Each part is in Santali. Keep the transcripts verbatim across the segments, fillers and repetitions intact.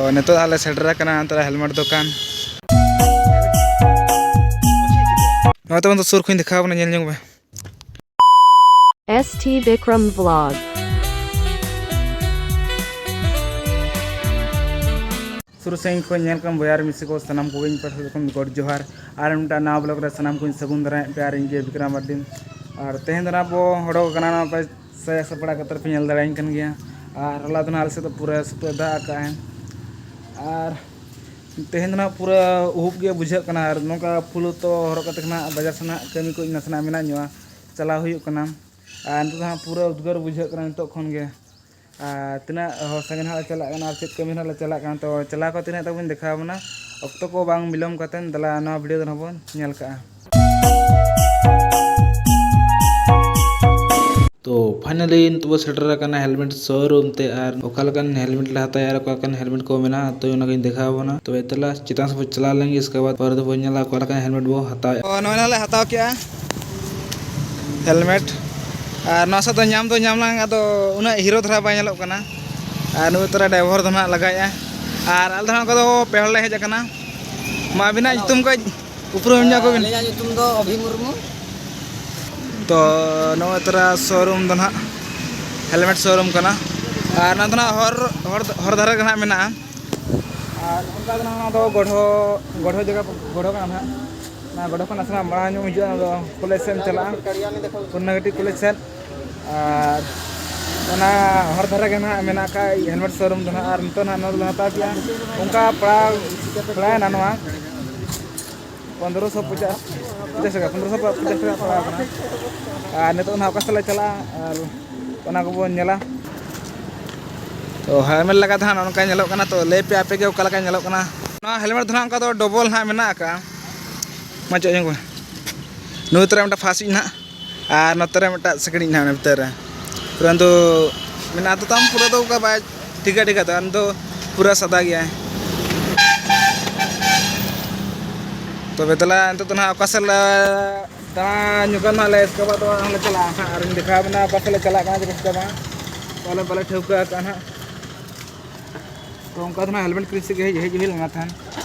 ᱛᱚ, ᱱᱤᱛᱚᱜ ᱟᱞᱮ ᱥᱮᱴᱮᱨ ᱟᱠᱟᱱᱟ ᱱᱚᱛᱮ ᱨᱮ helmet ᱫᱚᱠᱟᱱ᱾ ᱱᱚᱜᱼᱚᱭ ᱛᱟᱵᱚᱱ ᱫᱚ ᱥᱩᱨ ᱠᱷᱚᱱ ᱫᱮᱠᱷᱟᱣ ᱟᱵᱚᱱᱟ, ᱧᱮᱞ ᱧᱚᱜ ᱢᱮ᱾ S T Bikram Vlog. ᱥᱩᱨ ᱥᱟᱺᱜᱤᱧ ᱠᱷᱚᱱ ᱧᱮᱞ ᱠᱟᱱ ᱵᱚᱭᱦᱟ ᱟᱨ ᱢᱤᱥᱤ ᱠᱚ, ᱥᱟᱱᱟᱢ ᱠᱚᱜᱮ ᱤᱧ ᱯᱟᱦᱴᱟ ᱥᱮᱫ ᱠᱷᱚᱱ ᱜᱚᱰ ᱡᱚᱦᱟᱨ᱾ ᱟᱨ ᱢᱤᱫᱴᱟᱝ ᱱᱟᱣᱟ vlog ᱨᱮ ᱥᱟᱱᱟᱢ ᱠᱚᱧ ᱥᱟᱹᱜᱩᱱ ᱫᱟᱨᱟᱢᱮᱫ ᱯᱮᱭᱟ᱾ ᱟᱨ ᱤᱧ ᱜᱮ ᱵᱤᱠᱨᱚᱢ ᱢᱟᱨᱰᱤ᱾ ᱟᱨ ᱛᱮᱦᱮᱧ ᱫᱚ ᱱᱟᱜ ᱵᱚ ᱦᱚᱲᱚ ᱠᱟᱱᱟ ᱱᱚᱣᱟ ᱥᱟᱭᱟ ᱥᱟᱯᱲᱟᱣ ᱠᱟᱛᱮ ᱯᱮ ᱧᱮᱞ ᱫᱟᱲᱮᱭᱟᱹᱧ ᱠᱟᱱ ᱜᱮᱭᱟ᱾ ᱟᱨ ᱦᱚᱞᱟ ᱫᱚ ᱱᱟᱜ ᱟᱞᱮ ᱥᱮᱫ ᱫᱚ ᱯᱩᱨᱟᱹ ᱥᱩᱯᱩᱨ ᱫᱟᱜ ᱟᱠᱟᱜᱼᱟᱭ᱾ ᱟᱨ ᱛᱮᱦᱮᱧ ᱫᱚ ᱱᱟᱜ ᱯᱩᱨᱟᱹ ᱩᱦᱩᱵ ᱜᱮ ᱵᱩᱡᱷᱟᱹᱜ ᱠᱟᱱᱟ᱾ ᱟᱨ ᱱᱚᱝᱠᱟ ᱯᱷᱩᱞ ᱫᱚᱛᱚ ᱦᱚᱨᱚᱜ ᱠᱟᱛᱮ ᱱᱟᱜ ᱵᱟᱡᱟᱨ ᱥᱮᱱᱟᱜ ᱠᱟᱹᱢᱤ ᱠᱚ ᱱᱟᱥᱮᱱᱟᱜ ᱢᱮᱱᱟᱜ ᱧᱚᱜᱼᱟ, ᱪᱟᱞᱟᱣ ᱦᱩᱭᱩᱜ ᱠᱟᱱᱟ᱾ ᱟᱨ ᱱᱤᱛᱚᱜ ᱫᱚ ᱦᱟᱸᱜ ᱯᱩᱨᱟᱹ ᱩᱫᱽᱜᱟᱹᱨ ᱵᱩᱡᱷᱟᱹᱜ ᱠᱟᱱᱟ ᱱᱤᱛᱚᱜ ᱠᱷᱚᱱ ᱜᱮ᱾ ᱟᱨ ᱛᱤᱱᱟᱹᱜ ᱦᱚᱲ ᱥᱟᱸᱜᱮ ᱱᱟᱦᱟᱜ ᱞᱮ ᱪᱟᱞᱟᱜ ᱠᱟᱱᱟ ᱟᱨ ᱪᱮᱫ ᱠᱟᱹᱢᱤ ᱱᱟᱦᱟᱜ ᱞᱮ ᱪᱟᱞᱟᱜ ᱠᱟᱱᱟ, ᱛᱚ ᱪᱟᱞᱟᱣ ᱠᱟᱛᱮ ᱱᱟᱦᱟᱜ ᱛᱟᱵᱚᱱ ᱫᱮᱠᱷᱟᱣ ᱟᱵᱚᱱᱟ᱾ ᱚᱠᱛᱚ ᱠᱚ ᱵᱟᱝ ᱵᱤᱞᱚᱢ ᱠᱟᱛᱮ ᱫᱮᱞᱟ ᱱᱚᱣᱟ video ᱫᱚ ᱱᱟᱦᱟᱜ ᱵᱚᱱ ᱧᱮᱞ ᱠᱟᱜᱼᱟ᱾ ᱛᱚ finally ᱱᱤᱛᱚᱜ ᱵᱚ ᱥᱮᱴᱮᱨ ᱟᱠᱟᱱᱟ helmet showroom ᱛᱮ᱾ ᱟᱨ ᱚᱠᱟ ᱞᱮᱠᱟᱱ helmet ᱞᱮ ᱦᱟᱛᱟᱣᱟ ᱟᱨ ᱚᱠᱟ ᱞᱮᱠᱟᱱ helmet ᱠᱚ ᱢᱮᱱᱟᱜᱼᱟ, ᱛᱚ ᱚᱱᱟ ᱠᱚᱧ ᱫᱮᱠᱷᱟᱣ ᱟᱵᱚᱱᱟ᱾ ᱛᱚᱵᱮ ᱫᱮᱞᱟ ᱪᱮᱛᱟᱱ ᱥᱮᱫ ᱵᱚ ᱪᱟᱞᱟᱣ ᱞᱮᱱ ᱜᱮ, ᱤᱥᱠᱮ ᱵᱟᱫ ᱯᱚᱨᱮ ᱫᱚᱵᱚ ᱧᱮᱞᱟ ᱚᱠᱟ ᱞᱮᱠᱟᱱ helmet ᱵᱚ ᱦᱟᱛᱟᱣᱟ᱾ ᱛᱚ ᱱᱚᱜᱼᱚᱭ ᱱᱟᱦᱟᱜ ᱞᱮ ᱦᱟᱛᱟᱣ ᱠᱮᱜᱼᱟ helmet᱾ ᱟᱨ ᱱᱚᱣᱟ ᱥᱟᱶ ᱫᱚ ᱧᱟᱢ ᱫᱚ ᱧᱟᱢ ᱞᱟᱝ, ᱟᱫᱚ ᱩᱱᱟᱹᱜ hero ᱫᱷᱟᱨᱟ ᱵᱟᱭ ᱧᱮᱞᱚᱜ ᱠᱟᱱᱟ᱾ ᱟᱨ ᱱᱩᱭ ᱛᱟᱨᱟ driver ᱫᱚ ᱱᱟᱦᱟᱜ ᱞᱟᱜᱟᱭᱮᱜᱼᱟ᱾ ᱟᱨ ᱟᱞᱮ ᱫᱚ ᱱᱟᱦᱟᱜ ᱚᱱᱠᱟ ᱫᱚ ᱯᱮ ᱦᱚᱲ ᱞᱮ ᱦᱮᱡ ᱟᱠᱟᱱᱟ᱾ ᱢᱟ ᱟᱹᱵᱤᱱᱟᱜ ᱧᱩᱛᱩᱢ ᱠᱟᱹᱡ ᱩᱯᱨᱩᱢ ᱧᱚᱜ ᱠᱚᱵᱤᱱ᱾ ᱟᱹᱞᱤᱧᱟᱜ ᱧᱩᱛᱩᱢ ᱫᱚ ᱚᱵᱷᱤ ᱢᱩᱨᱢᱩ᱾ ᱛᱚ ᱱᱚᱜᱼᱚᱭ ᱛᱟᱨᱟ showroom ᱫᱚ ᱱᱟᱦᱟᱜ helmet showroom ᱠᱟᱱᱟ᱾ ᱟᱨ ᱱᱚᱣᱟ ᱫᱚ ᱱᱟᱦᱟᱜ ᱦᱚᱨ, ᱦᱚᱨ, ᱦᱚᱨ ᱫᱷᱟᱨᱮ ᱨᱮ ᱱᱟᱦᱟᱜ ᱢᱮᱱᱟᱜᱼᱟ᱾ ᱟᱨ ᱚᱱᱠᱟ ᱜᱮ ᱱᱟᱦᱟᱜ ᱱᱚᱣᱟ ᱫᱚ ᱜᱚᱲᱦᱚ, ᱜᱚᱲᱦᱚ ᱡᱟᱭᱜᱟ, ᱜᱚᱲᱦᱚ ᱠᱟᱱᱟ ᱱᱟᱦᱟᱜ᱾ ᱚᱱᱟ ᱜᱚᱲᱦᱚ ᱠᱷᱚᱱ ᱱᱟᱥᱮᱱᱟᱜ ᱢᱟᱲᱟᱝ ᱧᱚᱜ ᱦᱤᱡᱩᱜᱼᱟ, ᱚᱱᱟ ᱫᱚ ᱠᱚᱞᱮᱡᱽ ᱥᱮᱫ ᱮᱢ ᱪᱟᱞᱟᱜᱼᱟ, ᱯᱩᱨᱱᱟᱜᱷᱟᱴᱤ ᱠᱚᱞᱮᱡᱽ ᱥᱮᱫ᱾ ᱟᱨ ᱚᱱᱟ ᱦᱚᱨ ᱫᱷᱟᱨᱮ ᱜᱮ ᱱᱟᱦᱟᱜ ᱢᱮᱱᱟᱜ ᱟᱠᱟᱫ helmet showroom ᱫᱚ ᱱᱟᱦᱟᱜ᱾ ᱟᱨ ᱱᱤᱛᱚᱜ ᱱᱟᱦᱟᱜ ᱱᱚᱣᱟ ᱫᱚᱞᱮ ᱦᱟᱛᱟᱣ ᱠᱮᱜᱼᱟ, ᱚᱱᱠᱟ ᱯᱟᱲᱟᱣ, ᱯᱟᱲᱟᱣᱮᱱᱟ ᱱᱚᱣᱟ ᱯᱚᱱᱫᱽᱨᱚᱥᱚ ᱯᱚᱪᱟᱥ, ᱯᱚᱪᱟᱥ ᱴᱟᱠᱟ, ᱯᱚᱱᱫᱽᱨᱚᱥᱚ ᱯᱚᱪᱟᱥ ᱴᱟᱠᱟ ᱯᱟᱲᱟᱣ ᱟᱠᱟᱱᱟ᱾ ᱟᱨ ᱱᱤᱛᱚᱜ ᱱᱟᱦᱟᱜ ᱚᱠᱟ ᱥᱮᱫ ᱞᱮ ᱪᱟᱞᱟᱜᱼᱟ ᱟᱨ ᱚᱱᱟ ᱠᱚᱵᱚᱱ ᱧᱮᱞᱟ᱾ ᱛᱚ helmet ᱞᱟᱜᱟ ᱫᱚ ᱦᱟᱸᱜ ᱱᱚᱜᱼᱚ ᱱᱚᱝᱠᱟ ᱧᱮᱞᱚᱜ ᱠᱟᱱᱟ᱾ ᱛᱚ ᱞᱟᱹᱭ ᱯᱮ ᱟᱯᱮ ᱜᱮ ᱚᱠᱟ ᱞᱮᱠᱟ ᱧᱮᱞᱚᱜ ᱠᱟᱱᱟ᱾ ᱱᱚᱣᱟ helmet ᱫᱚ ᱦᱟᱸᱜ ᱚᱱᱠᱟ ᱫᱚ double ᱦᱟᱸᱜ ᱢᱮᱱᱟᱜ ᱟᱠᱟᱫᱼᱟ᱾ ᱢᱟ ᱪᱚᱜ ᱧᱚᱜ ᱢᱮ᱾ ᱱᱩᱭ ᱛᱚᱨᱟ ᱢᱤᱫᱴᱟᱝ first ᱤᱧ ᱦᱟᱸᱜ, ᱟᱨ ᱱᱚᱛᱮ ᱨᱮ ᱢᱤᱫᱴᱟᱝ second ᱤᱧ ᱦᱟᱸᱜ ᱚᱱᱟ ᱵᱷᱤᱛᱟᱹᱨ ᱨᱮ᱾ ᱯᱩᱨᱟᱹ ᱫᱚ ᱢᱮᱱᱟᱜ ᱫᱚ ᱛᱟᱢ, ᱯᱩᱨᱟᱹ ᱫᱚ ᱚᱱᱠᱟ ᱵᱟᱭ ᱴᱷᱤᱠᱟ ᱴᱷᱤᱠᱟ ᱫᱚ, ᱟᱢ ᱫᱚ ᱯᱩᱨᱟᱹ ᱥᱟᱫᱟ ᱜᱮᱭᱟᱭ᱾ ᱛᱚᱵᱮ ᱫᱮᱞᱟ ᱱᱤᱛᱚᱜ ᱫᱚ ᱱᱟᱦᱟᱜ ᱚᱠᱟ ᱥᱮᱫ ᱞᱮ ᱫᱟᱬᱟ ᱧᱚᱜᱟ ᱱᱟᱦᱟᱜ ᱞᱮ, ᱤᱥᱠᱮ ᱵᱟᱫ ᱫᱚ ᱚᱲᱟᱜ ᱞᱮ ᱪᱟᱞᱟᱜᱼᱟ ᱦᱟᱸᱜ᱾ ᱟᱨᱤᱧ ᱫᱮᱠᱷᱟᱣ ᱟᱵᱮᱱᱟ ᱚᱠᱟ ᱥᱮᱫ ᱞᱮ ᱪᱟᱞᱟᱜ ᱠᱟᱱᱟ ᱪᱮ ᱪᱤᱠᱟᱹ ᱵᱟᱝ, ᱛᱟᱦᱚᱞᱮ ᱵᱟᱞᱮ ᱴᱷᱟᱹᱣᱠᱟᱹ ᱟᱠᱟᱫᱼᱟ ᱱᱟᱦᱟᱜ᱾ ᱛᱚ ᱚᱱᱠᱟ ᱫᱚ ᱱᱟᱦᱟᱜ ᱦᱮᱞᱢᱮᱴ ᱠᱤᱨᱤᱧ ᱥᱮᱫ ᱜᱮ ᱦᱮᱡ ᱦᱮᱡ ᱦᱩᱭ ᱞᱮᱱᱟ ᱛᱟᱦᱮᱱ᱾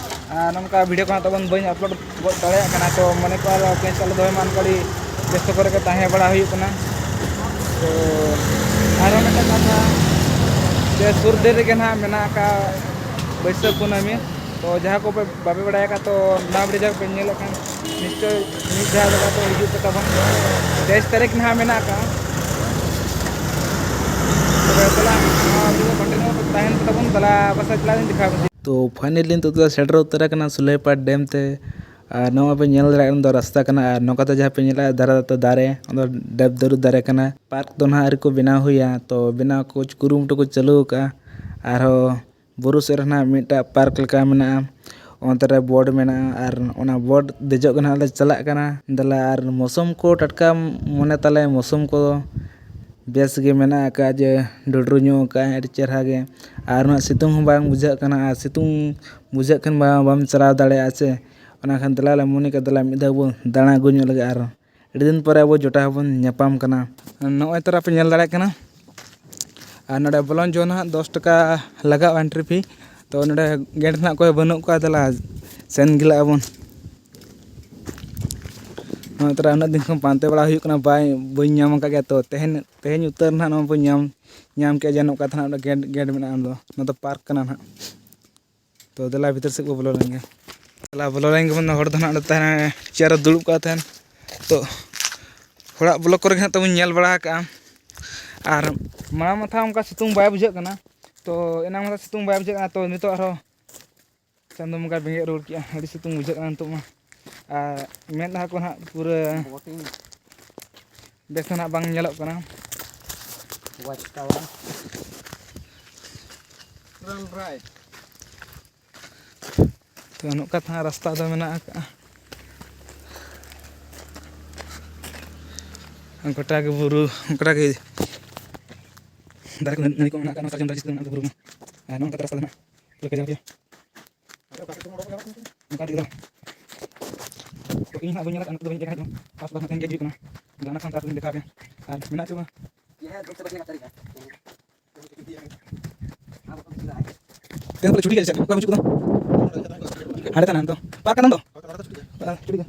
ᱟᱨ ᱱᱚᱝᱠᱟ ᱵᱷᱤᱰᱤᱭᱳ ᱠᱚ ᱦᱟᱸᱜ ᱛᱟᱵᱚᱱ ᱵᱟᱹᱧ ᱟᱯᱞᱳᱰ ᱜᱚᱫ ᱫᱟᱲᱮᱭᱟᱜ ᱠᱟᱱᱟ, ᱛᱚ ᱢᱚᱱᱮ ᱠᱚ ᱟᱨ ᱚᱠᱚᱭ ᱥᱟᱞᱟᱜ ᱫᱚᱦᱚᱭ ᱢᱟ, ᱚᱱᱠᱟ ᱟᱹᱰᱤ ᱵᱮᱥᱛᱚ ᱠᱚᱨᱮ ᱜᱮ ᱛᱟᱦᱮᱸ ᱵᱟᱲᱟ ᱦᱩᱭᱩᱜ ᱠᱟᱱᱟ᱾ ᱛᱚ ᱟᱨᱦᱚᱸ ᱢᱤᱫᱴᱟᱝ ᱠᱟᱛᱷᱟ, ᱡᱮ ᱥᱩᱨ ᱫᱤᱱ ᱨᱮᱜᱮ ᱱᱟᱦᱟᱜ ᱢᱮᱱᱟᱜ ᱟᱠᱟᱫ ᱵᱟᱹᱭᱥᱟᱹᱠᱷ ᱠᱩᱱᱟᱹᱢᱤ᱾ ᱛᱚ ᱡᱟᱦᱟᱸ ᱠᱚᱯᱮ ᱵᱟᱯᱮ ᱵᱟᱲᱟᱭ ᱟᱠᱟᱫ, ᱛᱚ ᱱᱚᱣᱟ ᱵᱷᱤᱰᱤᱭᱳ ᱡᱟᱦᱟᱸ ᱯᱮ ᱧᱮᱞᱮᱫ ᱠᱷᱟᱱ, ᱱᱤᱥᱪᱚᱭ ᱢᱤᱫ ᱫᱷᱟᱣ ᱞᱮᱠᱟ ᱛᱚ ᱦᱤᱡᱩᱜ ᱯᱮ ᱛᱟᱵᱚᱱ᱾ ᱛᱮᱭᱤᱥ ᱛᱟᱹᱨᱤᱠᱷ ᱱᱟᱦᱟᱜ ᱢᱮᱱᱟᱜ ᱟᱠᱟᱫᱼᱟ᱾ ᱛᱚᱵᱮ ᱫᱮᱞᱟ, ᱱᱚᱣᱟ ᱵᱷᱤᱰᱤᱭᱳ ᱠᱚᱱᱴᱤᱱᱤᱭᱩ ᱛᱟᱦᱮᱱ ᱯᱮ ᱛᱟᱵᱚᱱ, ᱫᱮᱞᱟ ᱚᱠᱟ ᱥᱮᱫ ᱪᱟᱞᱟᱜ ᱞᱤᱧ ᱫᱮᱠᱷᱟᱣ ᱟᱵᱚᱱᱟ᱾ ᱛᱚ finally ᱱᱤᱛᱚᱜ ᱫᱚ ᱥᱮᱴᱮᱨ ᱩᱛᱟᱹᱨ ᱟᱠᱟᱱᱟ ᱥᱩᱞᱟᱹᱭᱯᱟᱲ ᱰᱮᱢ ᱛᱮ᱾ ᱟᱨ ᱱᱚᱣᱟ ᱯᱮ ᱧᱮᱞ ᱫᱟᱲᱮᱭᱟᱜ ᱠᱟᱱ ᱫᱚ ᱨᱟᱥᱛᱟ ᱠᱟᱱᱟ, ᱟᱨ ᱱᱚᱝᱠᱟ ᱛᱮ ᱡᱟᱦᱟᱸ ᱯᱮ ᱧᱮᱞᱟ ᱫᱷᱟᱨᱮ ᱫᱷᱟᱨᱮ ᱫᱟᱨᱮ, ᱚᱱᱟ ᱫᱚ ᱰᱮᱵ ᱫᱟᱹᱨᱩ ᱫᱟᱨᱮ ᱠᱟᱱᱟ᱾ ᱯᱟᱨᱠ ᱫᱚ ᱱᱟᱦᱟᱜ ᱟᱹᱣᱨᱤ ᱠᱚ ᱵᱮᱱᱟᱣ ᱦᱩᱭᱟ, ᱛᱚ ᱵᱮᱱᱟᱣ ᱠᱚ ᱠᱩᱨᱩᱢᱩᱴᱩ ᱠᱚ ᱪᱟᱹᱞᱩ ᱟᱠᱟᱫᱼᱟ᱾ ᱟᱨᱦᱚᱸ ᱵᱩᱨᱩ ᱥᱮᱫ ᱨᱮ ᱱᱟᱦᱟᱜ ᱢᱤᱫᱴᱟᱜ ᱯᱟᱨᱠ ᱞᱮᱠᱟ ᱢᱮᱱᱟᱜᱼᱟ, ᱚᱱᱛᱮ ᱨᱮ ᱵᱳᱴ ᱢᱮᱱᱟᱜᱼᱟ, ᱟᱨ ᱚᱱᱟ ᱵᱳᱴ ᱫᱮᱡᱚᱜ ᱜᱮ ᱱᱟᱦᱟᱜ ᱞᱮ ᱪᱟᱞᱟᱜ ᱠᱟᱱᱟ᱾ ᱫᱮᱞᱟ, ᱟᱨ ᱢᱳᱥᱩᱢ ᱠᱚ ᱴᱟᱴᱠᱟ ᱢᱚᱱᱮ ᱛᱟᱞᱮ, ᱢᱳᱥᱩᱢ ᱠᱚ ᱵᱮᱥ ᱜᱮ ᱢᱮᱱᱟᱜ ᱟᱠᱟᱫᱼᱟ, ᱡᱮ ᱰᱩᱰᱨᱩ ᱧᱚᱜ ᱟᱠᱟᱫᱼᱟᱭ ᱟᱹᱰᱤ ᱪᱮᱦᱨᱟ ᱜᱮ, ᱟᱨ ᱩᱱᱟᱹᱜ ᱥᱤᱛᱩᱝ ᱦᱚᱸ ᱵᱟᱝ ᱵᱩᱡᱷᱟᱹᱜ ᱠᱟᱱᱟ᱾ ᱟᱨ ᱥᱤᱛᱩᱝ ᱵᱩᱡᱷᱟᱹᱜ ᱠᱷᱟᱱ ᱵᱟ-, ᱵᱟᱢ ᱪᱟᱞᱟᱣ ᱫᱟᱲᱮᱭᱟᱜᱼᱟ ᱥᱮ, ᱚᱱᱟ ᱠᱷᱟᱱ ᱫᱮᱞᱟ ᱞᱮ ᱢᱚᱱᱮ ᱠᱮᱫ, ᱫᱮᱞᱟ ᱢᱤᱫ ᱫᱷᱟᱣ ᱵᱚᱱ ᱫᱟᱬᱟ ᱟᱹᱜᱩ ᱧᱚᱜ ᱞᱮᱜᱮ, ᱟᱨ ᱟᱹᱰᱤ ᱫᱤᱱ ᱯᱚᱨᱮ ᱟᱵᱚ ᱡᱚᱴᱟᱣ ᱵᱚᱱ ᱧᱟᱯᱟᱢ ᱠᱟᱱᱟ᱾ ᱱᱚᱜᱼᱚᱭ ᱛᱚᱨᱟ ᱯᱮ ᱧᱮᱞ ᱫᱟᱲᱮᱭᱟᱜ ᱠᱟᱱᱟ, ᱟᱨ ᱱᱚᱰᱮ ᱵᱚᱞᱚᱱ ᱡᱚᱦᱚᱜ ᱱᱟᱦᱟᱜ ᱫᱚᱥ ᱴᱟᱠᱟ ᱞᱟᱜᱟᱜᱼᱟ entry fee᱾ ᱛᱚ ᱱᱚᱰᱮ ᱜᱮᱴ ᱨᱮ ᱱᱟᱦᱟᱜ ᱚᱠᱚᱭ ᱵᱟᱹᱱᱩᱜ ᱠᱚᱣᱟ, ᱫᱮᱞᱟ ᱥᱮᱱ ᱜᱮᱞᱟᱜ ᱟᱵᱚᱱ᱾ ᱱᱚᱜᱼᱚᱭ ᱛᱚᱨᱟ ᱩᱱᱟᱹᱜ ᱫᱤᱱ ᱠᱷᱚᱱ ᱯᱟᱱᱛᱮ ᱵᱟᱲᱟ ᱦᱩᱭᱩᱜ ᱠᱟᱱᱟ, ᱵᱟᱭ, ᱵᱟᱹᱧ ᱧᱟᱢ ᱟᱠᱟᱫ ᱜᱮᱭᱟ᱾ ᱛᱚ ᱛᱮᱦᱮᱧ, ᱛᱮᱦᱮᱧ ᱩᱛᱟᱹᱨ ᱱᱟᱦᱟᱜ ᱱᱚᱣᱟ ᱵᱚᱱ ᱧᱟᱢ, ᱧᱟᱢ ᱠᱮᱜᱼᱟ, ᱡᱮ ᱱᱚᱝᱠᱟ ᱛᱮ ᱱᱟᱦᱟᱜ ᱜᱮᱴ, ᱜᱮᱴ ᱢᱮᱱᱟᱜᱼᱟ᱾ ᱚᱱᱟ ᱫᱚ, ᱱᱚᱣᱟ ᱫᱚ ᱯᱟᱨᱠ ᱠᱟᱱᱟ ᱱᱟᱦᱟᱜ᱾ ᱛᱚ ᱫᱮᱞᱟ ᱵᱷᱤᱛᱤᱨ ᱥᱮᱫ ᱵᱚ ᱵᱚᱞᱚ ᱞᱮᱱ ᱜᱮ᱾ ᱫᱮᱞᱟ ᱵᱚᱞᱚ ᱞᱮᱱ ᱜᱮᱵᱚᱱ, ᱦᱚᱲ ᱫᱚ ᱱᱟᱦᱟᱜ ᱚᱸᱰᱮ ᱛᱟᱦᱮᱱᱟ, ᱪᱮᱭᱟᱨ ᱨᱮ ᱫᱩᱲᱩᱵ ᱠᱚᱜᱼᱟ ᱛᱟᱦᱮᱱ᱾ ᱛᱚ ᱦᱚᱲᱟᱜ ᱵᱞᱚᱜ ᱠᱚᱨᱮ ᱜᱮ ᱱᱟᱦᱟᱜ ᱛᱟᱵᱚᱱ ᱧᱮᱞ ᱵᱟᱲᱟ ᱟᱠᱟᱜᱼᱟ᱾ ᱟᱨ ᱢᱟᱲᱟᱝ ᱢᱟᱛᱷᱟ ᱚᱱᱠᱟ ᱥᱤᱛᱩᱝ ᱵᱟᱭ ᱵᱩᱡᱷᱟᱹᱜ ᱠᱟᱱᱟ, ᱛᱚ ᱮᱱᱟᱝ ᱢᱟᱛᱷᱟ ᱥᱤᱛᱩᱝ ᱵᱟᱭ ᱵᱩᱡᱷᱟᱹᱜ ᱠᱟᱱᱟ, ᱛᱚ ᱱᱤᱛᱚᱜ ᱟᱨᱦᱚᱸ ᱪᱟᱸᱫᱚ ᱵᱚᱸᱜᱟ ᱵᱮᱸᱜᱮᱫ ᱨᱩᱣᱟᱹᱲ ᱠᱮᱜᱼᱟ᱾ ᱟᱹᱰᱤ ᱥᱤᱛᱩᱝ ᱵᱩᱡᱷᱟᱹᱜ ᱠᱟᱱᱟ ᱱᱤᱛᱚᱜ ᱢᱟ᱾ ᱟᱨ ᱢᱮᱫᱦᱟ ᱠᱚ ᱱᱟᱦᱟᱜ ᱯᱩᱨᱟᱹ ᱵᱮᱥ ᱱᱟᱦᱟᱜ ᱵᱟᱝ ᱧᱮᱞᱚᱜ ᱠᱟᱱᱟ᱾ Watch Tower. Turn right. ᱛᱚ ᱱᱚᱝᱠᱟ ᱛᱮ ᱦᱟᱸᱜ ᱨᱟᱥᱛᱟ ᱫᱚ ᱢᱮᱱᱟᱜ ᱟᱠᱟᱜᱼᱟ᱾ ᱜᱚᱴᱟ ᱜᱮ ᱵᱩᱨᱩ, ᱜᱚᱴᱟ ᱜᱮ ᱫᱟᱨᱮ ᱠᱚ, ᱱᱟᱹᱲᱤ ᱠᱚ ᱢᱮᱱᱟᱜ ᱟᱠᱟᱫ, ᱱᱚᱣᱟ ᱥᱟᱨᱡᱚᱢ ᱫᱟᱨᱮ ᱪᱮᱛᱟᱱ ᱢᱮᱱᱟᱜ ᱟᱠᱟᱫ ᱵᱩᱨᱩ ᱨᱮ᱾ ᱟᱨ ᱱᱚᱜᱼᱚ ᱱᱚᱝᱠᱟ ᱛᱮ ᱨᱟᱥᱛᱟ ᱫᱚ ᱦᱟᱸᱜ ᱯᱩᱨᱟᱹ ᱠᱟᱡᱟᱲ ᱜᱮᱭᱟ᱾ ᱱᱚᱝᱠᱟ ᱛᱮᱜᱮ ᱫᱚ ᱛᱚ ᱤᱧ ᱦᱟᱸᱜ ᱵᱟᱹᱧ ᱧᱮᱞ ᱟᱠᱟᱫᱼᱟ, ᱱᱤᱛᱚᱜ ᱫᱚ ᱵᱟᱹᱧ ᱫᱮᱠᱷᱟᱣ ᱫᱚ᱾ ᱯᱷᱟᱥᱴ ᱯᱷᱟᱥᱴ ᱛᱮᱦᱮᱧ ᱜᱮ ᱦᱤᱡᱩᱜ ᱠᱟᱱᱟ᱾ ᱜᱟᱱ ᱠᱷᱟᱱ ᱛᱟᱨ ᱫᱚᱧ ᱫᱮᱠᱷᱟᱣ ᱟᱯᱮᱭᱟ᱾ ᱟᱨ ᱢᱮᱱᱟᱜ ᱪᱮ ᱵᱟᱝ? ᱛᱮᱦᱮᱧ ᱫᱚ ᱪᱷᱩᱴᱤ ᱜᱮᱭᱟ ᱥᱮ ᱪᱮᱫ? ᱚᱠᱚᱭ ᱵᱟᱹᱪᱩᱜ ᱠᱚᱫᱚ? ᱦᱟᱸᱰᱮ ᱛᱟᱦᱮᱱᱟ ᱱᱤᱛᱚᱜ᱾ ᱯᱟᱨᱠ ᱠᱟᱱᱟ ᱫᱚ? ᱦᱮᱸ, ᱪᱷᱩᱴᱤ ᱜᱮᱭᱟ᱾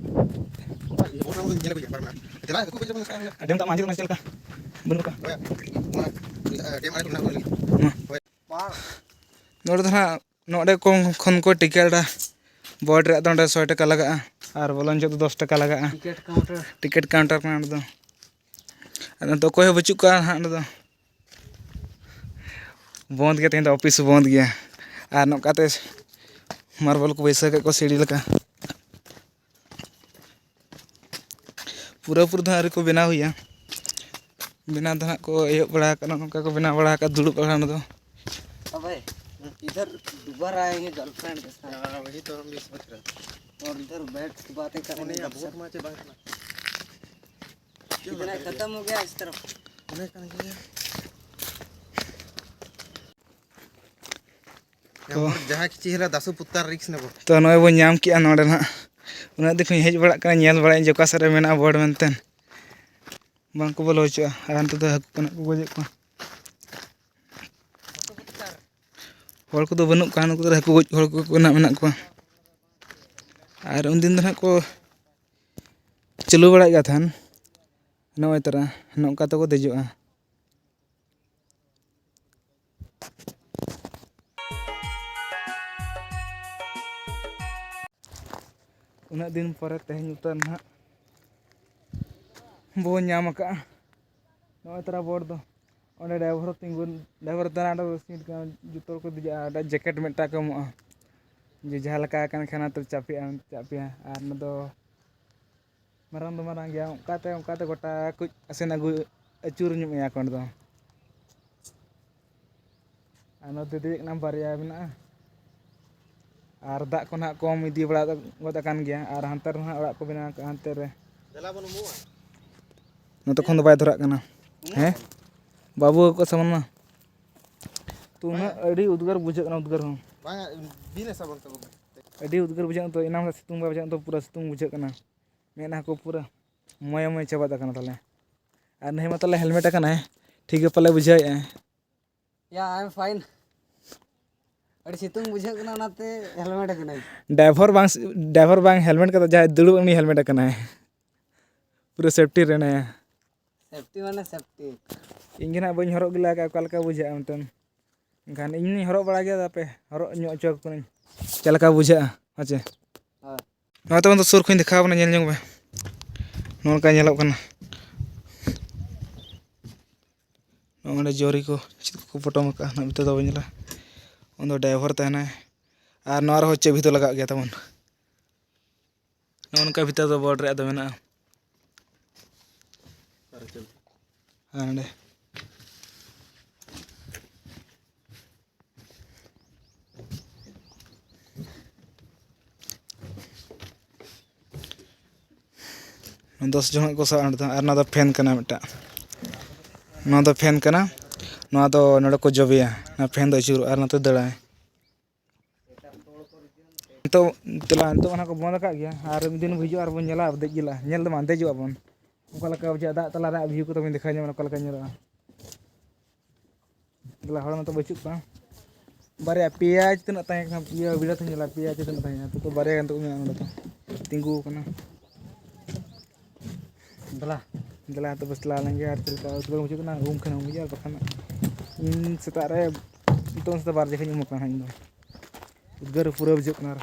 ᱰᱮᱢ ᱛᱟᱜ ᱢᱟ ᱟᱸᱡᱮᱫ ᱠᱟᱱᱟ, ᱪᱮᱫ ᱞᱮᱠᱟ? ᱵᱟᱹᱱᱩᱜ ᱠᱚᱣᱟ᱾ ᱱᱚᱰᱮ ᱫᱚ ᱱᱟᱦᱟᱜ ᱱᱚᱰᱮ ᱠᱚ ᱠᱷᱚᱱ ᱠᱚ ᱴᱤᱠᱤᱴᱟ, ᱵᱳᱴ ᱨᱮᱭᱟᱜ ᱫᱚ ᱱᱚᱰᱮ ᱥᱚᱭ ᱴᱟᱠᱟ ᱞᱟᱜᱟᱜᱼᱟ ᱟᱨ ᱵᱚᱞᱚᱱ ᱡᱚᱦᱚᱜ ᱫᱚ ᱫᱚᱥ ᱴᱟᱠᱟ ᱞᱟᱜᱟᱜᱼᱟ᱾ Ticket counter. ᱴᱤᱠᱤᱴ ᱠᱟᱣᱩᱱᱴᱟᱨ ᱠᱟᱱᱟ ᱱᱚᱰᱮ ᱫᱚ᱾ ᱟᱫᱚ ᱱᱤᱛᱚᱜ ᱚᱠᱚᱭ ᱦᱚᱸ ᱵᱟᱹᱪᱩᱜ ᱠᱚᱣᱟ ᱱᱟᱦᱟᱜ ᱱᱚᱰᱮ ᱫᱚ᱾ ᱵᱚᱱᱫ ᱜᱮᱭᱟ, ᱛᱮᱦᱮᱧ ᱫᱚ ᱚᱯᱷᱤᱥ ᱦᱚᱸ ᱵᱚᱱᱫ ᱜᱮᱭᱟ᱾ ᱟᱨ ᱱᱚᱝᱠᱟᱛᱮ ᱢᱟᱨᱵᱚᱞ ᱠᱚ ᱵᱟᱹᱭᱥᱟᱹᱣ ᱠᱮᱫ ᱠᱚᱣᱟ ᱥᱤᱲᱤ ᱞᱮᱠᱟ᱾ ᱯᱩᱨᱟᱹᱯᱩᱨᱤ ᱫᱚ ᱟᱹᱣᱨᱤ ᱠᱚ ᱵᱮᱱᱟᱣ ᱦᱩᱭᱟ᱾ ᱵᱮᱱᱟᱣ ᱫᱚ ᱦᱟᱸᱜ ᱠᱚ ᱮᱦᱚᱵ ᱵᱟᱲᱟ ᱟᱠᱟᱱᱟ, ᱱᱚᱝᱠᱟ ᱠᱚ ᱵᱮᱱᱟᱣ ᱵᱟᱲᱟ ᱟᱠᱟᱫ, ᱫᱩᱲᱩᱵ ᱟᱠᱟᱱᱟ ᱚᱱᱟ ᱫᱚ᱾ अबे, इधर दोबारा आएंगे गर्लफ्रेंड के साथ। हाँ, वही तो हम भी सोच रहे थे। और इधर बैठ के बातें करेंगे, नहीं, गपशप। बहुत मजे बात ना। कितना खत्म हो गया इस तरफ। ᱛᱚ, ᱡᱟᱦᱟᱸ ᱠᱤᱪᱷᱤ ᱦᱮᱞᱟ ᱫᱟᱥᱩ ᱯᱩᱛᱟᱨ ᱨᱤᱠᱥ ᱱᱮᱵᱚ᱾ ᱛᱚ, ᱱᱚᱜᱼᱚᱭ ᱵᱚᱱ ᱧᱟᱢ ᱠᱮᱜᱼᱟ ᱱᱚᱰᱮ ᱱᱟᱦᱟᱜ᱾ ᱩᱱᱟᱹᱜ ᱫᱤᱱ ᱠᱷᱚᱱ ᱦᱮᱡ ᱵᱟᱲᱟᱜ ᱠᱟᱱᱟ, ᱧᱮᱞ ᱵᱟᱲᱟᱭᱟᱹᱧ ᱡᱮ ᱚᱠᱟ ᱥᱮᱫ ᱨᱮ ᱢᱮᱱᱟᱜᱼᱟ ᱵᱳᱴ ᱢᱮᱱᱛᱮ᱾ ᱵᱟᱝ ᱠᱚ ᱵᱚᱞᱚ ᱦᱚᱪᱚᱜᱼᱟ᱾ ᱟᱨ ᱦᱟᱱᱛᱮ ᱫᱚ ᱦᱟᱹᱠᱩ ᱠᱚ ᱱᱟᱦᱟᱜ ᱠᱚ ᱜᱚᱡᱮᱫ ᱠᱚᱣᱟ᱾ ᱦᱚᱲ ᱠᱚᱫᱚ ᱵᱟᱹᱱᱩᱜ ᱠᱚᱣᱟ, ᱱᱩᱠᱩ ᱫᱚ ᱦᱟᱹᱠᱩ ᱜᱚᱡ ᱦᱚᱲ ᱠᱚ ᱱᱟᱦᱟᱜ ᱢᱮᱱᱟᱜ ᱠᱚᱣᱟ᱾ ᱟᱨ ᱩᱱᱫᱤᱱ ᱫᱚ ᱱᱟᱦᱟᱜ ᱠᱚ ᱪᱟᱹᱞᱩ ᱵᱟᱲᱟᱭᱮᱫ ᱠᱟᱱ ᱛᱟᱦᱮᱱ, ᱱᱚᱜᱼᱚᱭ ᱛᱚᱨᱟ ᱱᱚᱝᱠᱟ ᱛᱮᱠᱚ ᱫᱮᱡᱚᱜᱼᱟ᱾ ᱩᱱᱟᱹᱜ ᱫᱤᱱ ᱯᱚᱨᱮ ᱛᱮᱦᱮᱧ ᱩᱛᱟᱹᱨ ᱱᱟᱦᱟᱜ ᱵᱚᱱ ᱧᱟᱢ ᱟᱠᱟᱫᱼᱟ᱾ ᱱᱚᱜᱼᱚᱭ ᱛᱟᱨᱟ ᱵᱳᱴ ᱫᱚ ᱚᱸᱰᱮ ᱰᱟᱭᱵᱷᱟᱨ ᱛᱤᱸᱜᱩᱱ, ᱰᱟᱭᱵᱷᱟᱨ ᱛᱟᱨᱟ ᱚᱸᱰᱮ ᱥᱤᱴ ᱠᱟᱱᱟ, ᱡᱚᱛᱚ ᱦᱚᱲ ᱠᱚ ᱫᱮᱡᱚᱜᱼᱟ᱾ ᱚᱸᱰᱮ ᱡᱮᱠᱮᱴ ᱢᱤᱫᱴᱟᱝ ᱠᱚ ᱮᱢᱚᱜᱼᱟ, ᱡᱮ ᱡᱟᱦᱟᱸ ᱞᱮᱠᱟ ᱟᱠᱟᱱ ᱠᱷᱟᱱ ᱚᱱᱟᱛᱮ ᱪᱟᱯᱮᱜᱼᱟ, ᱪᱟᱯᱮᱜᱼᱟ᱾ ᱟᱨ ᱚᱱᱟ ᱫᱚ ᱢᱟᱨᱟᱝ ᱫᱚ ᱢᱟᱨᱟᱝ ᱜᱮᱭᱟ, ᱚᱱᱠᱟᱛᱮ ᱚᱱᱠᱟᱛᱮ ᱜᱚᱴᱟ ᱠᱟᱹᱡ ᱟᱥᱮᱱ ᱟᱹᱜᱩ ᱟᱹᱪᱩᱨ ᱧᱚᱜ ᱢᱮᱭᱟ ᱠᱚ ᱚᱸᱰᱮ ᱫᱚ᱾ ᱟᱨ ᱱᱚᱛᱮ ᱫᱮᱡ ᱠᱟᱱᱟ ᱵᱟᱨᱭᱟ ᱢᱮᱱᱟᱜᱼᱟ᱾ ᱟᱨ ᱫᱟᱜ ᱠᱚ ᱱᱟᱦᱟᱜ ᱠᱚᱢ ᱤᱫᱤ ᱵᱟᱲᱟ ᱜᱚᱫ ᱟᱠᱟᱱ ᱜᱮᱭᱟ᱾ ᱟᱨ ᱦᱟᱱᱛᱮ ᱨᱮᱦᱚᱸ ᱚᱲᱟᱜ ᱠᱚ ᱵᱮᱱᱟᱣ ᱟᱠᱟᱫᱼᱟ ᱦᱟᱱᱛᱮ ᱨᱮ᱾ ᱱᱚᱛᱮ ᱠᱷᱚᱱ ᱫᱚ ᱵᱟᱭ ᱫᱷᱚᱨᱟᱜ ᱠᱟᱱᱟ᱾ ᱦᱮᱸ? ᱵᱟᱹᱵᱩ ᱠᱚ ᱥᱟᱢᱟᱱ ᱢᱟ᱾ ᱛᱚ ᱩᱱᱟᱹᱜ ᱟᱹᱰᱤ ᱩᱫᱽᱜᱟᱹᱨ ᱵᱩᱡᱷᱟᱹᱜ ᱠᱟᱱᱟ, ᱩᱫᱽᱜᱟᱹᱨ ᱦᱚᱸ᱾ ᱵᱟᱝᱟ, ᱵᱤᱱ ᱟᱥᱟ ᱵᱚᱱ ᱛᱟᱵᱚᱱ᱾ ᱟᱹᱰᱤ ᱩᱫᱽᱜᱟᱹᱨ ᱵᱩᱡᱷᱟᱹᱜ ᱠᱟᱱᱟ ᱛᱚ, ᱮᱱᱟᱝ ᱥᱤᱛᱩᱝ ᱵᱟᱭ ᱵᱩᱡᱷᱟᱹᱜ ᱠᱟᱱᱟ ᱛᱚ, ᱯᱩᱨᱟᱹ ᱥᱤᱛᱩᱝ ᱵᱩᱡᱷᱟᱹᱜ ᱠᱟᱱᱟ᱾ ᱢᱮᱫᱦᱟ ᱠᱚ ᱯᱩᱨᱟᱹ ᱢᱚᱭᱮ ᱢᱚᱭᱮ ᱪᱟᱵᱟᱜ ᱠᱟᱱᱟ ᱛᱟᱞᱮ᱾ ᱟᱨ ᱱᱩᱭ ᱢᱟ ᱛᱟᱞᱮ helmet ᱟᱠᱟᱱᱟᱭ, ᱴᱷᱤᱠ ᱜᱮ ᱯᱟᱞᱮ ᱵᱩᱡᱷᱟᱹᱣᱮᱫᱼᱟᱭ᱾ Yeah, I am fine. ᱟᱹᱰᱤ ᱥᱤᱛᱩᱝ ᱵᱩᱡᱷᱟᱹᱜ ᱠᱟᱱᱟ, ᱚᱱᱟᱛᱮ ᱦᱮᱞᱢᱮᱴ ᱟᱠᱟᱱᱟᱹᱧ᱾ ᱰᱨᱟᱭᱵᱷᱟᱨ ᱵᱟᱝ, ᱰᱨᱟᱭᱵᱷᱟᱨ ᱵᱟᱝ, ᱦᱮᱞᱢᱮᱴ ᱠᱟᱛᱮ ᱡᱟᱦᱟᱸᱭ ᱫᱩᱲᱩᱵ, ᱩᱱᱤ ᱦᱮᱞᱢᱮᱴ ᱟᱠᱟᱱᱟᱭ᱾ ᱯᱩᱨᱟᱹ ᱥᱮᱯᱴᱤ ᱨᱮ ᱢᱮᱱᱟᱭᱟ᱾ ᱥᱮᱯᱴᱤ ᱢᱟᱱᱮ ᱥᱮᱯᱴᱤ᱾ ᱤᱧ ᱜᱮ ᱱᱟᱦᱟᱜ ᱵᱟᱹᱧ ᱦᱚᱨᱚᱜ ᱜᱮᱞᱟ ᱟᱠᱟᱫ, ᱚᱠᱟ ᱞᱮᱠᱟ ᱵᱩᱡᱷᱟᱹᱜᱼᱟ ᱢᱤᱫᱴᱮᱱ᱾ ᱮᱱᱠᱷᱟᱱ ᱤᱧ ᱦᱚᱸᱧ ᱦᱚᱨᱚᱜ ᱵᱟᱲᱟ ᱜᱮᱭᱟ, ᱛᱟᱯᱮ ᱦᱚᱨᱚᱜ ᱧᱚᱜ ᱦᱚᱪᱚ ᱟᱠᱚ ᱠᱟᱹᱱᱟᱹᱧ᱾ ᱪᱮᱫ ᱞᱮᱠᱟ ᱵᱩᱡᱷᱟᱹᱜᱼᱟ? ᱦᱮᱸ ᱪᱮ? ᱦᱳᱭ᱾ ᱱᱚᱜᱼᱚᱭ ᱛᱟᱵᱚᱱ ᱫᱚ ᱥᱩᱨ ᱠᱷᱚᱱ ᱫᱮᱠᱷᱟᱣ ᱟᱵᱚᱱᱟ, ᱧᱮᱞ ᱧᱚᱝ ᱢᱮ᱾ ᱱᱚᱜᱼᱚ ᱱᱚᱝᱠᱟ ᱧᱮᱞᱚᱜ ᱠᱟᱱᱟ᱾ ᱱᱚᱜᱼᱚ ᱱᱚᱸᱰᱮ ᱡᱚᱨᱤ ᱠᱚ ᱪᱮᱫ ᱠᱚᱠᱚ ᱯᱚᱴᱚᱢ ᱟᱠᱟᱫᱼᱟ, ᱱᱟᱦᱟᱜ ᱵᱷᱤᱛᱟᱹᱨ ᱫᱚ ᱵᱟᱵᱚᱱ ᱧᱮᱞᱟ᱾ ᱩᱱᱫᱚ ᱰᱨᱟᱭᱵᱷᱟᱨ ᱛᱟᱦᱮᱱᱟᱭ᱾ ᱟᱨ ᱱᱚᱣᱟ ᱨᱮᱦᱚᱸ ᱪᱮᱫ ᱵᱷᱤᱛᱟᱹ ᱞᱟᱜᱟᱜ ᱜᱮᱭᱟ ᱛᱟᱵᱚᱱ᱾ ᱱᱚᱜᱼᱚ ᱱᱚᱝᱠᱟ ᱵᱷᱤᱛᱟᱹᱨ ᱫᱚ ᱵᱳᱨᱰ ᱨᱮᱭᱟᱜ ᱫᱚ ᱢᱮᱱᱟᱜᱼᱟ᱾ ᱟᱨ ᱱᱚᱸᱰᱮ ᱫᱚᱥ ᱡᱚᱱ ᱠᱚ ᱥᱟᱵ ᱦᱟᱸᱰᱮ ᱫᱚ᱾ ᱟᱨ ᱱᱚᱣᱟ ᱫᱚ ᱯᱷᱮᱱ ᱠᱟᱱᱟ ᱢᱤᱫᱴᱟᱜ᱾ ᱱᱚᱣᱟ ᱫᱚ ᱯᱷᱮᱱ ᱠᱟᱱᱟ᱾ ᱱᱚᱣᱟ ᱫᱚ ᱱᱚᱰᱮ ᱠᱚ ᱡᱚᱵᱮᱭᱟ᱾ ᱱᱚᱣᱟ ᱯᱷᱮᱱ ᱫᱚ ᱟᱹᱪᱩᱨᱚᱜᱼᱟ ᱟᱨ ᱱᱚᱛᱮ ᱫᱟᱹᱲᱟᱭ᱾ ᱱᱤᱛᱚᱜ ᱪᱟᱞᱟᱜᱼᱟ, ᱱᱤᱛᱚᱜ ᱚᱱᱟ ᱠᱚ ᱵᱚᱱᱫ ᱟᱠᱟᱫ ᱜᱮᱭᱟ᱾ ᱟᱨ ᱢᱤᱫ ᱫᱤᱱ ᱵᱚᱱ ᱦᱤᱡᱩᱜᱼᱟ ᱟᱨ ᱵᱚᱱ ᱧᱮᱞᱟ, ᱫᱮᱡ ᱜᱮᱞᱟ ᱧᱮᱞ ᱫᱚ ᱵᱟᱝ, ᱫᱮᱡᱚᱜ ᱟᱵᱚᱱ᱾ ᱚᱠᱟ ᱞᱮᱠᱟ ᱵᱩᱡᱷᱟᱹᱜᱼᱟ ᱫᱟᱜ ᱛᱟᱞᱟ ᱨᱮ, ᱵᱷᱤᱭᱩ ᱠᱚ ᱛᱟᱵᱚᱱ ᱫᱮᱠᱷᱟᱣ ᱧᱟᱢᱟ, ᱚᱠᱟ ᱞᱮᱠᱟ ᱧᱮᱞᱚᱜᱼᱟ᱾ ᱫᱮᱞᱟ ᱦᱚᱲ ᱢᱟᱛᱚ ᱵᱟᱹᱪᱩᱜ ᱠᱚᱣᱟ᱾ ᱵᱟᱨᱭᱟ ᱯᱮᱭᱟ ᱪᱮ ᱛᱤᱱᱟᱹᱜ ᱛᱟᱦᱮᱸ ᱠᱟᱱᱟ, ᱤᱭᱟᱹ ᱵᱷᱤᱲ ᱟᱛᱮᱧ ᱧᱮᱞᱟ, ᱯᱮᱭᱟ ᱪᱮ ᱛᱤᱱᱟᱹᱜ ᱛᱟᱦᱮᱸ ᱠᱟᱱᱟ, ᱱᱤᱛᱚᱜ ᱫᱚ ᱵᱟᱨᱭᱟ ᱜᱟᱱ ᱛᱟᱠᱚ ᱢᱮᱱᱟᱜᱼᱟ ᱱᱚᱰᱮ ᱫᱚ, ᱛᱤᱸᱜᱩ ᱟᱠᱟᱱᱟ᱾ ᱫᱮᱞᱟ᱾ ᱫᱮᱞᱟ, ᱱᱤᱛᱚᱜ ᱵᱚ ᱪᱟᱞᱟᱣ ᱞᱮᱱ ᱜᱮ, ᱟᱨ ᱪᱮᱫ ᱞᱮᱠᱟ ᱩᱫᱽᱜᱟᱹᱨ ᱵᱩᱡᱷᱟᱹᱜ ᱠᱟᱱᱟ, ᱩᱢ ᱠᱷᱟᱱ ᱩᱢ ᱦᱩᱭᱩᱜᱼᱟ, ᱟᱨ ᱵᱟᱠᱷᱟᱱ ᱤᱧ ᱥᱮᱛᱟᱜ ᱨᱮ, ᱱᱤᱛᱚᱝ ᱥᱮᱛᱟᱜ ᱵᱟᱨ ᱡᱚᱠᱷᱚᱱ ᱤᱧ ᱩᱢ ᱟᱠᱟᱱᱟ ᱤᱧ ᱫᱚ᱾ ᱩᱫᱽᱜᱟᱹᱨ ᱯᱩᱨᱟᱹ ᱵᱩᱡᱷᱟᱹᱜ ᱠᱟᱱᱟ ᱟᱨ᱾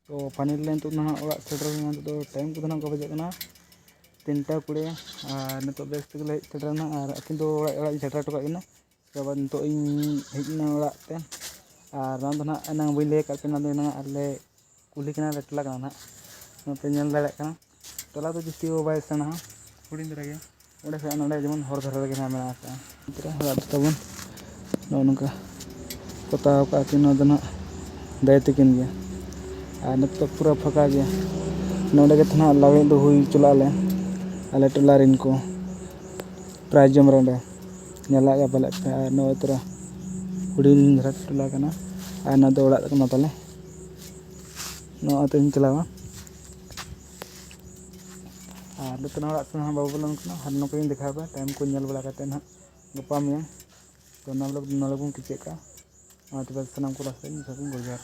ᱛᱚ finally ᱱᱤᱛᱚᱜ ᱱᱟᱦᱟᱜ ᱚᱲᱟᱜ ᱥᱮᱴᱮᱨ ᱦᱩᱭᱱᱟ᱾ ᱱᱤᱛᱚᱜ ᱫᱚ time ᱠᱚᱫᱚ ᱱᱟᱦᱟᱜ ᱚᱱᱠᱟ ᱵᱟᱡᱟᱜ ᱠᱟᱱᱟ ᱛᱤᱱᱴᱟ ᱠᱩᱲᱤ, ᱟᱨ ᱱᱤᱛᱚᱜ ᱵᱮᱥ ᱛᱮᱜᱮ ᱞᱮ ᱦᱮᱡ ᱥᱮᱴᱮᱨ ᱮᱱᱟ, ᱟᱨ ᱟᱹᱠᱤᱱ ᱫᱚ ᱚᱲᱟᱜ, ᱚᱲᱟᱜ ᱤᱧ ᱥᱮᱴᱮᱨ ᱦᱚᱴᱚ ᱠᱟᱜ ᱠᱤᱱᱟ᱾ ᱩᱥᱠᱮ ᱵᱟᱫ ᱱᱤᱛᱚᱜ ᱤᱧ ᱦᱮᱡ ᱮᱱᱟ ᱚᱲᱟᱜ ᱛᱮ, ᱟᱨ ᱱᱚᱣᱟ ᱫᱚ ᱱᱟᱦᱟᱜ ᱮᱱᱟᱝ ᱵᱟᱹᱧ ᱞᱟᱹᱭ ᱟᱠᱟᱫ ᱯᱮ, ᱱᱚᱣᱟ ᱫᱚ ᱮᱱᱟᱝ ᱟᱞᱮ ᱠᱩᱞᱦᱤ ᱠᱟᱱᱟ, ᱟᱞᱮ ᱴᱚᱞᱟ ᱠᱟᱱᱟ ᱱᱟᱦᱟᱜ᱾ ᱱᱚᱛᱮ ᱧᱮᱞ ᱫᱟᱲᱮᱭᱟᱜ ᱠᱟᱱᱟ, ᱴᱚᱞᱟ ᱫᱚ ᱡᱟᱹᱥᱛᱤ ᱦᱚᱸ ᱵᱟᱭ ᱥᱮᱬᱟᱣᱟ, ᱦᱩᱰᱤᱧ ᱫᱷᱟᱨᱟ ᱜᱮᱭᱟ᱾ ᱚᱸᱰᱮ ᱠᱷᱚᱱ ᱱᱚᱸᱰᱮ ᱡᱮᱢᱚᱱ ᱦᱚᱨ ᱫᱷᱟᱨᱮ ᱨᱮᱜᱮ ᱱᱟᱦᱟᱜ ᱢᱮᱱᱟᱜ ᱟᱠᱟᱫᱼᱟ᱾ ᱱᱚᱛᱮ ᱨᱮ ᱚᱲᱟᱜ ᱫᱚ ᱛᱟᱵᱚᱱ ᱱᱚᱜᱼᱚ ᱱᱚᱝᱠᱟ ᱯᱚᱛᱟᱣ ᱟᱠᱟᱫᱼᱟ ᱠᱤᱱ, ᱱᱚᱣᱟ ᱫᱚ ᱱᱟᱦᱟᱜ ᱫᱟᱹᱭ ᱛᱟᱹᱠᱤᱱ ᱜᱮ᱾ ᱟᱨ ᱱᱤᱛᱚᱜ ᱯᱩᱨᱟᱹ ᱯᱷᱟᱸᱠᱟ ᱜᱮᱭᱟ᱾ ᱱᱚᱸᱰᱮ ᱜᱮ ᱛᱟᱦᱮᱱᱟ ᱞᱟᱜᱽᱲᱮ ᱫᱚ ᱦᱩᱭ ᱦᱚᱪᱚ ᱞᱟᱜᱼᱟ ᱞᱮ, ᱟᱞᱮ ᱴᱚᱞᱟ ᱨᱮᱱ ᱠᱚ᱾ ᱯᱨᱟᱭ ᱡᱚᱢ ᱨᱮ ᱚᱸᱰᱮ ᱧᱮᱞ ᱞᱟᱜ ᱜᱮ ᱯᱟᱞᱮᱫ ᱯᱮ᱾ ᱟᱨ ᱱᱚᱜᱼᱚᱭ ᱛᱚᱨᱟ ᱦᱩᱰᱤᱧ ᱫᱷᱟᱨᱟ ᱴᱚᱞᱟ ᱠᱟᱱᱟ᱾ ᱟᱨ ᱱᱚᱣᱟ ᱫᱚ ᱚᱲᱟᱜ ᱠᱟᱱᱟ ᱛᱟᱞᱮ᱾ ᱱᱚᱣᱟ ᱛᱮᱧ ᱪᱟᱞᱟᱣᱟ᱾ ᱟᱨ ᱱᱤᱛᱚᱜ ᱚᱲᱟᱜ ᱥᱮᱱ ᱦᱚᱸ ᱵᱟᱵᱚ ᱵᱚᱞᱚᱱ ᱠᱟᱱᱟ᱾ ᱦᱟᱱ ᱱᱚᱝᱠᱟᱧ ᱫᱮᱠᱷᱟᱣ ᱯᱮ, ᱴᱟᱭᱤᱢ ᱠᱚ ᱧᱮᱞ ᱵᱟᱲᱟ ᱠᱟᱛᱮᱫ ᱱᱟᱦᱟᱜ ᱜᱟᱯᱟ ᱢᱮᱭᱟᱝ ᱛᱚ ᱱᱚᱣᱟ ᱵᱞᱚᱜ ᱱᱚᱰᱮ ᱵᱚᱱ ᱠᱮᱪᱮᱫ ᱠᱟᱜᱼᱟ᱾ ᱢᱟ ᱛᱚᱵᱮ ᱥᱟᱱᱟᱢ ᱠᱚ ᱞᱟᱥᱴ ᱨᱮ ᱡᱚᱛᱚ ᱠᱚ ᱡᱚᱦᱟᱨ᱾